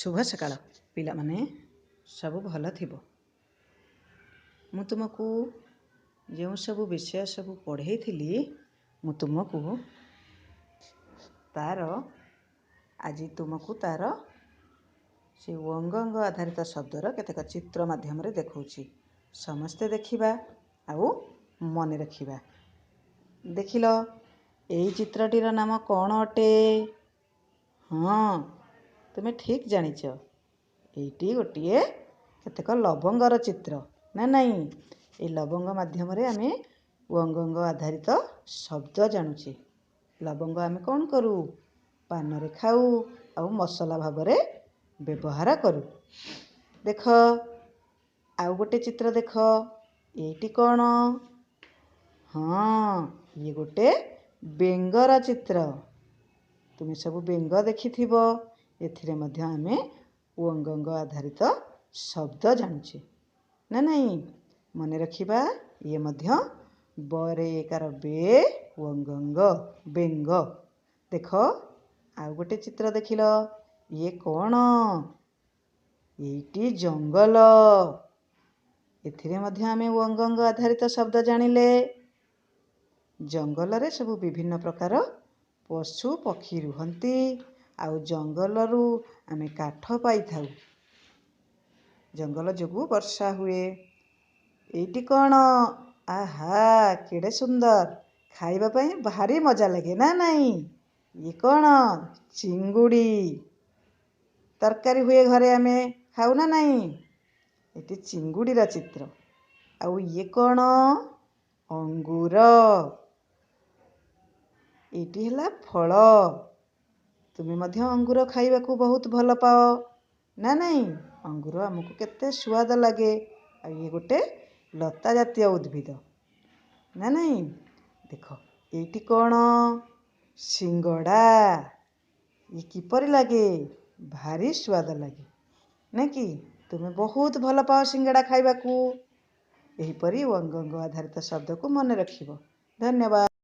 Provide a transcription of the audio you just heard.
ଶୁଭ ସକାଳ ପିଲାମାନେ, ସବୁ ଭଲ ଥିବ। ମୁଁ ତୁମକୁ ଯେଉଁ ସବୁ ବିଷୟ ସବୁ ପଢ଼େଇଥିଲି, ମୁଁ ତୁମକୁ ତାର ଆଜି ତୁମକୁ ତାର ସେ ୱଙ୍ଗଙ୍ଗ ଆଧାରିତ ଶବ୍ଦର କେତେକ ଚିତ୍ର ମାଧ୍ୟମରେ ଦେଖାଉଛି। ସମସ୍ତେ ଦେଖିବା ଆଉ ମନେ ରଖିବା। ଦେଖିଲ, ଏଇ ଚିତ୍ରଟିର ନାମ କ'ଣ ଅଟେ? ହଁ, ତୁମେ ଠିକ୍ ଜାଣିଛ। ଏଇଟି ଗୋଟିଏ କେତେକ ଲବଙ୍ଗର ଚିତ୍ର ନା ନାହିଁ? ଏଇ ଲବଙ୍ଗ ମାଧ୍ୟମରେ ଆମେ ୱଙ୍ଗଙ୍ଗ ଆଧାରିତ ଶବ୍ଦ ଜାଣୁଛେ। ଲବଙ୍ଗ ଆମେ କ'ଣ କରୁ? ପାନରେ ଖାଉ ଆଉ ମସଲା ଭାବରେ ବ୍ୟବହାର କରୁ। ଦେଖ, ଆଉ ଗୋଟେ ଚିତ୍ର ଦେଖ। ଏଇଟି କ'ଣ? ହଁ, ଇଏ ଗୋଟେ ବେଙ୍ଗର ଚିତ୍ର। ତୁମେ ସବୁ ବେଙ୍ଗ ଦେଖିଥିବ। ଏଥିରେ ମଧ୍ୟ ଆମେ ୱଙ୍ଗଙ୍ଗ ଆଧାରିତ ଶବ୍ଦ ଜାଣୁଛେ ନା ନାହିଁ? ମନେ ରଖିବା। ଇଏ ମଧ୍ୟ ବରେ ଏକାର ବେ ୱଙ୍ଗଙ୍ଗ, ବେଙ୍ଗ। ଦେଖ, ଆଉ ଗୋଟେ ଚିତ୍ର ଦେଖିଲ। ଇଏ କ'ଣ? ଏଇଟି ଜଙ୍ଗଲ। ଏଥିରେ ମଧ୍ୟ ଆମେ ୱଙ୍ଗଙ୍ଗ ଆଧାରିତ ଶବ୍ଦ ଜାଣିଲେ। ଜଙ୍ଗଲରେ ସବୁ ବିଭିନ୍ନ ପ୍ରକାର ପଶୁ ପକ୍ଷୀ ରୁହନ୍ତି ଆଉ ଜଙ୍ଗଲରୁ ଆମେ କାଠ ପାଇଥାଉ। ଜଙ୍ଗଲ ଯୋଗୁଁ ବର୍ଷା ହୁଏ। ଏଇଟି କ'ଣ? ଆହା, କେଡ଼େ ସୁନ୍ଦର! ଖାଇବା ପାଇଁ ଭାରି ମଜା ଲାଗେ ନା ନାହିଁ? ଇଏ କ'ଣ? ଚିଙ୍ଗୁଡ଼ି ତରକାରୀ ହୁଏ ଘରେ, ଆମେ ଖାଉ ନା ନାହିଁ? ଏଠି ଚିଙ୍ଗୁଡ଼ିର ଚିତ୍ର। ଆଉ ଇଏ କ'ଣ? ଅଙ୍ଗୁର। ଏଇଟି ହେଲା ଫଳ। ତୁମେ ମଧ୍ୟ ଅଙ୍ଗୁର ଖାଇବାକୁ ବହୁତ ଭଲ ପାଅ ନା ନାହିଁ? ଅଙ୍ଗୁର ଆମକୁ କେତେ ସୁଆଦ ଲାଗେ। ଆଉ ଇଏ ଗୋଟେ ଲତା ଜାତୀୟ ଉଦ୍ଭିଦ ନା ନାହିଁ? ଦେଖ, ଏଇଟି କ'ଣ? ସିଙ୍ଗଡ଼ା। ଇଏ କିପରି ଲାଗେ? ଭାରି ସୁଆଦ ଲାଗେ ନା କି? ତୁମେ ବହୁତ ଭଲ ପାଅ ସିଙ୍ଗଡ଼ା ଖାଇବାକୁ। ଏହିପରି ୱଙ୍ଗଙ୍ଗ ଆଧାରିତ ଶବ୍ଦକୁ ମନେ ରଖିବ। ଧନ୍ୟବାଦ।